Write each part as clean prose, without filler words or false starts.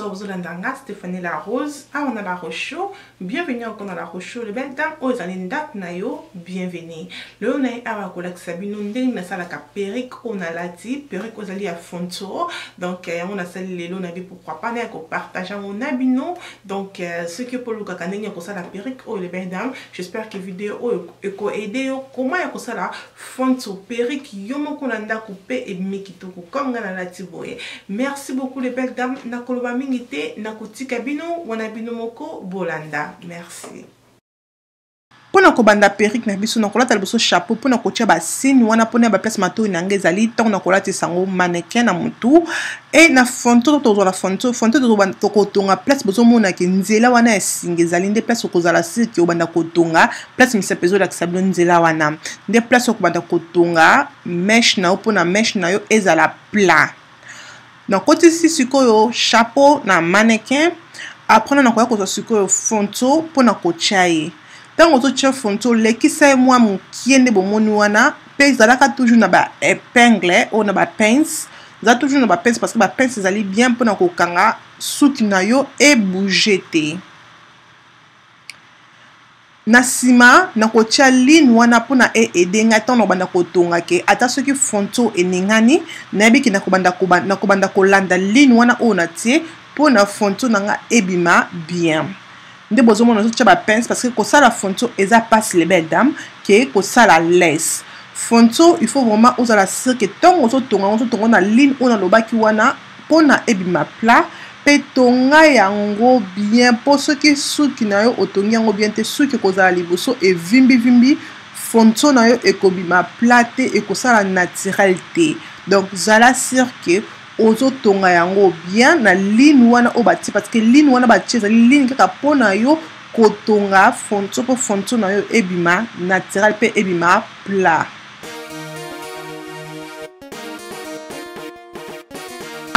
Bonsoir, bozolanda nga Stéphanie La Rose awa na La Rose Show. Bienvenue encore na La Rose Show. Le belle dame oyo ezali ndako na yo, bienvenue. Lelo na ye awa kolakisa bino ndenge nasalaka perruque oyo nalati, perruque oyo ezali ya fonto. Donc yango nasali lelo na bi pourquoi pas na ya kopartage yango na bino. Donc soki mpo olukaka ndenge ya kosala perruque oyo, le belle dame, j'espère que video oyo eko aider yo comment ya kosala fonto perruque yo moko na ndako mpe ebimi kitoko comme nga nalati boye. Merci beaucoup les belles dames, nakoloba mingi te, nakotika bino wana bino moko bolanda. Merci. Mpona kobanda perruque na biso, nakolata liboso chapeau mpona kotia basigne wana mpona ya baplace matoi na ngai ezali ntango nakolatisa yango mannequin na motu e na fonto. Tozwa na fonto, fonto tokotonga place bozomonake nzela wana ya singa ezali nde place okozala sirke obanda kotonga place misapo ezolakisa bino nzela wana nde place okobanda kotonga mèche na yo mpona mèche na yo ezala plat. Nakotisi sikoyo chapeau na mannequin. Après nakoya kozwa sikoyo fonto mpona kotia ye. Ntango ozotia fonto, lekisa ye mwa mokie nde bomoni wana, mpe ezalaka toujours na ba épingle oyo na ba pince. Eza toujours na ba pince parce que ba pince ezali bien mpona kokanga suki na yo ebouge te. Na nsima nakotia line wana mpona eaider ngai ntango nakobanda kotonga ke ata soki fonto eningani, nayebi ke nakobanda kolanda line wana oyo natie mpona fonto na nga ebima bien. Nde bozomona ozotia bapince parce que kosala fonto eza passe, les belles dames, ke kosala lace. Fonto, il faut vraiment ozala sûr ke ntango ozotonga, ozotonga na ligne oyo nalobaki wana mpona ebima plat. Mpe tonga yango bien, mpo soki suki na yo otongi yango bien te, suki ekozala liboso evimbivimbi, fonto na yo ekobima plat te, ekosala naturel te. Donc zala sûr ke ozotonga yango bien na ligne wana oyo batie, parce que ligne wana batie ezali ligne kaka mpona yo kotonga fonto, mpo fonto na yo ebima naturel mpe ebima plat.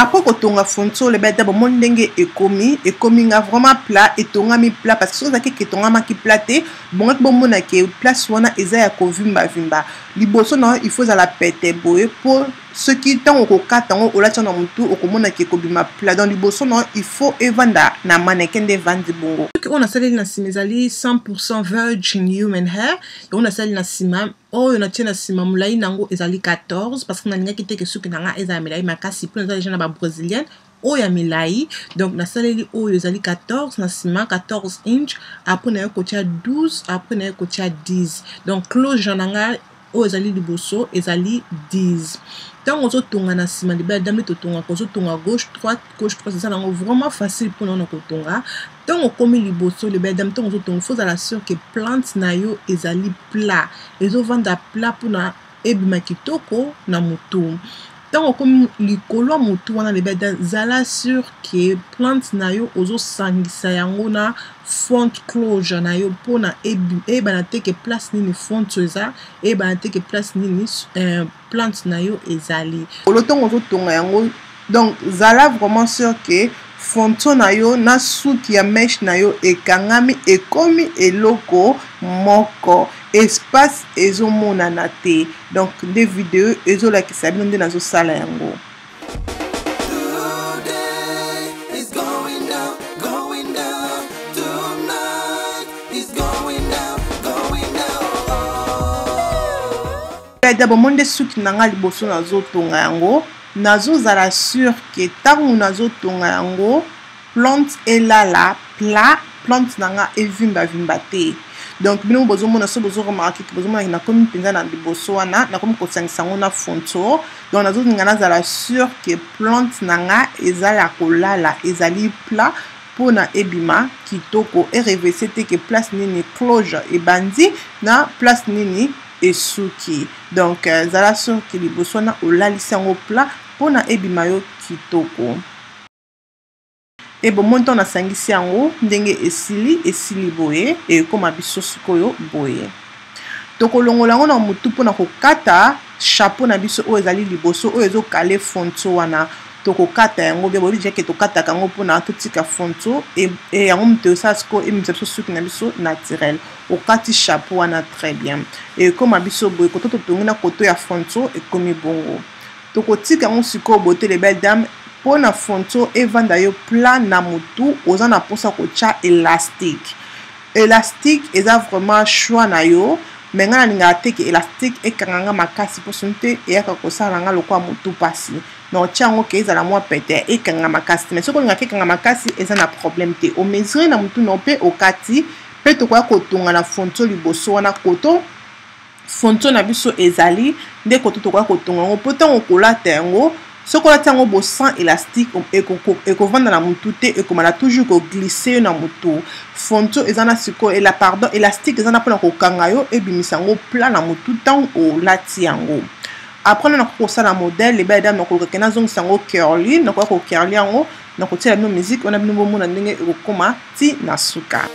Après kotonga fonto, le belle, bomoni ndenge ekomi nga vraiment plat, etongami plat, parce que soki ezalaki etongamaki plat te, bongaki bomona ke place wana eza ya kovimbavimba. Liboso na yo il faut ezala pete boye, mpo soki ntango okokata yango, olati na motu, okomona ke ekobima plat. Donc liboso na yo il faut evanda na mannequin nde evandi bongo. Soki oyo nasaleli na nsima ezali 100% virgin human hair, yango nasaleli na nsima. Oyo natie na nsima, molai nango ezali 14, parce que nalingaki te ke suki na nga ezala milai makasi, mpo naza deja na babrésilienne oyo ya milai. Donc nasaleli oyo ezali 14 na nsima, 14 inch. Après naye kotia 12, après naye kotia 10. Donc closure na ngai oyo ezali liboso ezali 10. Ntango ozotonga na nsima, libala dame, totongaka, ozotonga gauche droite, gauche droite, eza nango vraiment facile mpona wana kotonga. Ntango okomi liboso, libala dame, ntango ozotonga, faut ozala sûr ke plante na yo ezali plat, ezovanda plat mpona ebima kitoko na motu. Ntango okomi likolo ya motu wana, libala dame, zala sûr ke plante na yo ozosangisa yango na front closure na yo, mpona eyebana te ke place nini front eza, eyebana te ke place nini plante na yo ezali. Olo ntango ozotonga yango, donc zala vraiment sûr ke fonto na yo na suki ya mèche na yo ekangami, ekomi eloko moko, espace ezomonana te. Donc nde video ezolakisa bino nde nazosala yango. Today is going down, going down. Tonight is going down, going down. Bomoni nde suki na nga liboso nazotonga yango, nazozala sûr ke ntango nazotonga yango, plante elala plat, plante na nga evimbavimba te. Donc bino bozomona, so bozoremarquer, bozomona nakomi mpenza na liboso wana, nakomi kosangisa yango na fonto. Donc nazolinga nazala sûr ke plante na nga eza ya kolala, ezali plat, mpona ebima kitoko, erevese te ke place nini closure ebandi na place nini esuki. Donc zala sûr ke liboso wana olalisi yango plat mpona ebima yo kitoko. E bomoni ntango nasangisi yango ndenge esili, esili boye, ekóma biso sikoyo boye. Tokolongola yango na motu mpona kokata chapeau na biso oyo ezali liboso, oyo ezokale fonto wana. Tokokata yango bien. Boyebi ke tokataka yango mpona totika fonto e yango moto esala sikoyo emimisa biso suki na biso naturel. Okati chapeau wana très bien, ekóma biso boye. Koto totongi na koto ya fonto ekomi bongo. Tokotika yango sikoyo boye te, les belles dames. Mpo na fonto evanda yo plat na motu, oza na mposa kotya élastique. Élastique eza vraiment choix na yo, me ngai nalingaka te ke élastique ekanga nga makasi, mpo soki te eyaka kosala nga lokola motu mpasi. Na otya yango ke ezala mwa pete, ekanga makasi te. Mais soki olingaka ekanga makasi, eza na problème te. Omesure na motu na yo mpe okati. Mpe tokoya kotonga na fonto liboso wana, koto fonto na biso ezali nde koto tokoya kotonga yango, mpo ntango okolata yango, soki olati yango bo sans élastique, ekovanda na motu te, ekomana toujours koglisse yo na motu. Fonto eza na sikoyo ela, pardon, élastique eza na mpona kokanga yo, ebimisa yango plat na motu ntango olati yango. Après na nakoki kosala modèle ebele dame, nakoluka ke nazongisa yango curly, nakoya kocurly yango, nakotiela bino musique wana, bino bomona ndenge ekokoma ti na suka.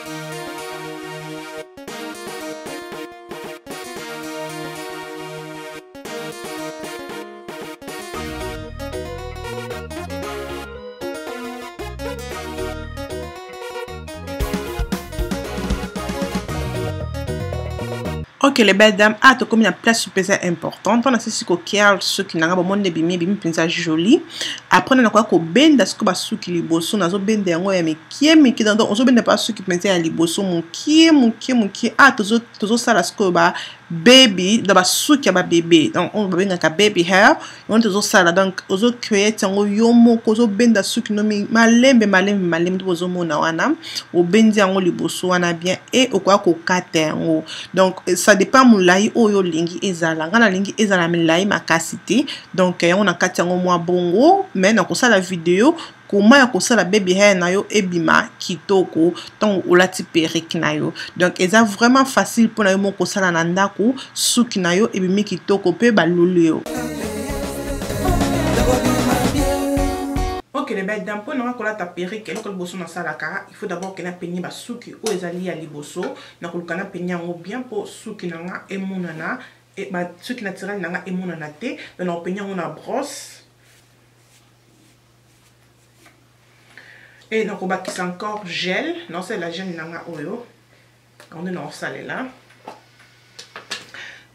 Ok, les belles dames, ah, tokomi na place mpenza important. Mpona sisi kokial suki na nga, bomoni nde ebimi, ebimi mpenza joli. Après na nakoya kobenda sikoyo basuki liboso, nazobenda yango ya mikie mikie. Donc ozobenda mpa suki mpenza ya liboso mokie mokie mokie. Ah, tozosala sikoyo ba baby, na basuki ya babebe, donc oyo babengaka baby hair, yango tozosala. Donc ozocreate yango yo moko, ozobenda suki no malembe malembe malembe, nde bozomona wana obendi yango liboso wana bien, e okoya kokata yango. Donc ça dépend molai oyo olingi ezala. Ngai nalingi ezala milai makasi te, donc yango na kati yango mwa bongo. Mais nakosala video koma ya kosala baby hair na yo ebima kitoko ntango olati perruque na yo. Donc eza vraiment facile mpona yo moko kosala na ndako, suki na yo ebimi kitoko mpe baluli yo. Ok, les belles dames, mpo nanga kolata perruque, eloko liboso nasalaka, il faut d'abord ke napenye basuki oyo ezali ya liboso. Nakoluka napenye yango bien mpo suki na nga emonana, suki naturel na nga emonana te. Donc nakopenye yango na brosse e nakobakisa encore gel. Naosalela gel na nga oyo, yango nde naosalela.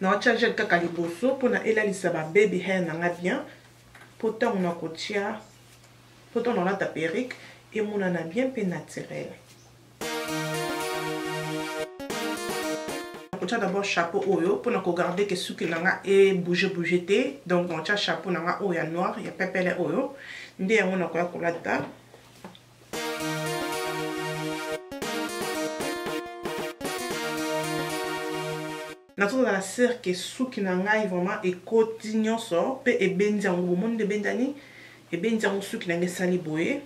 Naotia gel kaka liboso mpona elalisa ba baby hair na nga bien, mpo ntango nakotia, mpo ntango nalata perruque emonana bien mpe naturel. Nakotia d'abord chapeau oyo mpona kogarde ke suki na nga ebouge bouge te. Donc nakotia chapeau na nga oyo ya noir ya pepele oyo, nde yango nakoya kolata. Nazozala sûr ke suki na ngai vraiment ekoti nyonso mpe ebendi yango. Bomoni nde ebendani, ebendi yango, suki na ngai esali boye.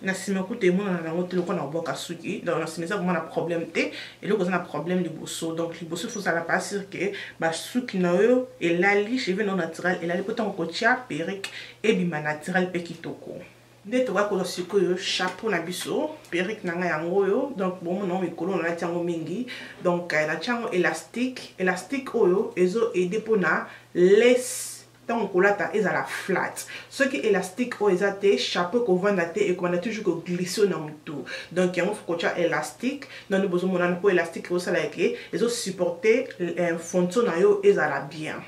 Na nsima kuta emonana nango te lokola na kobwaka suki. Donc na nsima eza vraiment na problème te, eloko eza na problème liboso. Donc liboso faut ozala pas sûr ke basuki na yo elali, cheveux na yo naturel elali, mpo ntango kotia perruque ebima naturel mpe kitoko. Nde tokoya kozwa sikoyo chapeau na biso, perruque na ngai yango oyo. Donc bomona yango mikolo nalati yango mingi. Donc natia yango élastique. Élastique oyo ezo aide mpona lace ntango kolata ezala flat. Soki élastique oyo eza te, chapeau ekovanda te, ekomanda toujours koglisse na motu. Donc yango faut kotia élastique. Donc nde bozomonana, mpo élastique ezosala eke ezosupporte fonction na yo ezala bien.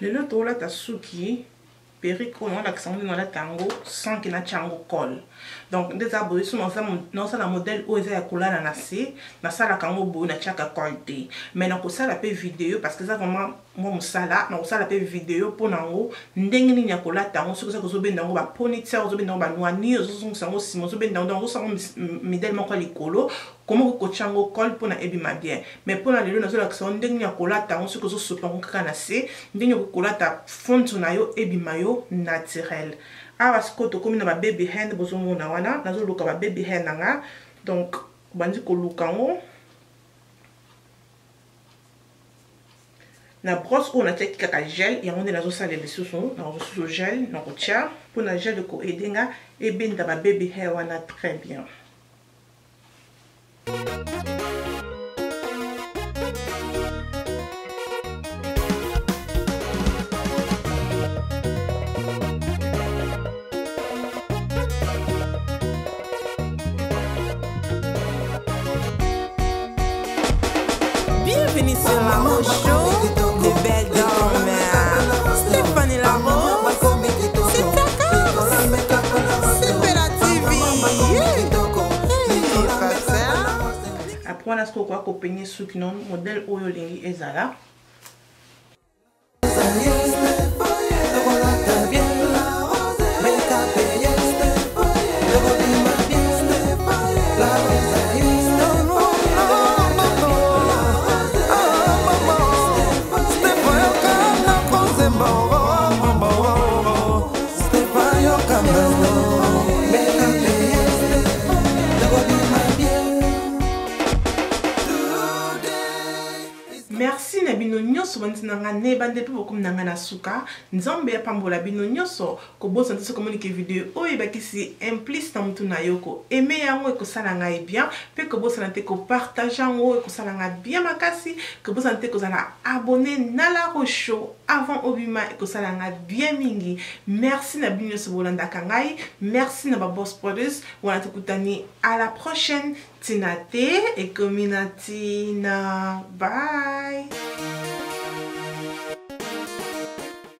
Lelo tolata suki perruque oyo, naolakisa ngo nde nalata yango sans ke natia yango colle. Donc nde eza boye, so naosala modèle oyo eza ya kolala na se, nasalaka yango boye, natiaka colle te. Mais nakosala mpe video parce que eza vraiment mwa mosala. Nakosala mpe video mpona yango, ndenge nini ya kolata yango. Soki oza kozobenda yango baponytail, ozobenda yango banwani, ozozongisa yango nsima, ozobenda yango, donc ozosala yango midele moko ya likolo, koma kokotia yango colle mpona ebima bien. Mais mpona lelo nazolakisa yo ndenge nini ya kolata yango soki ozosopa yango kaka na se, ndenge okokolata fonto na yo ebima yo naturel. Awa sikoyo tokomi na bababy hand, bozomona wana nazoluka bababy hand na nga. Donc obandi koluka yango na brosse oyo natiaki kaka gel, yango nde nazosalela lisusu. Nakozwa lisusu gel, nakotia mpona gel ekoaide nga ebenda bababy hair wana très bien. Bienvenue sur la Rose Show de belles dames. Stéphanie La Rose, c'est ta Sepela TV. Hey, Après wana sikoyo okoka kopenye suki no modèle oyo olingi ezala. Merci na bino nyonso bandisi na nga na ebande mpe bokomi na nga na suka. Nzambe apambola bino nyonso. Kobosana te soki omoni ke video oyo ebakisi un plus na mutu na yo, ko aimer yango ekosala ngai bien, mpe kobosana te kopartage yango ekosala ngai bien makasi. Kobosana te kozala abonné na La Rose Show avant obima, ekosala ngai bien mingi. Merci na bino nyonso bolandaka ngai, merci na ba Boss Brothers wana. Tokutani à la prochaine. Ntina te ekomi na ntina. Bye.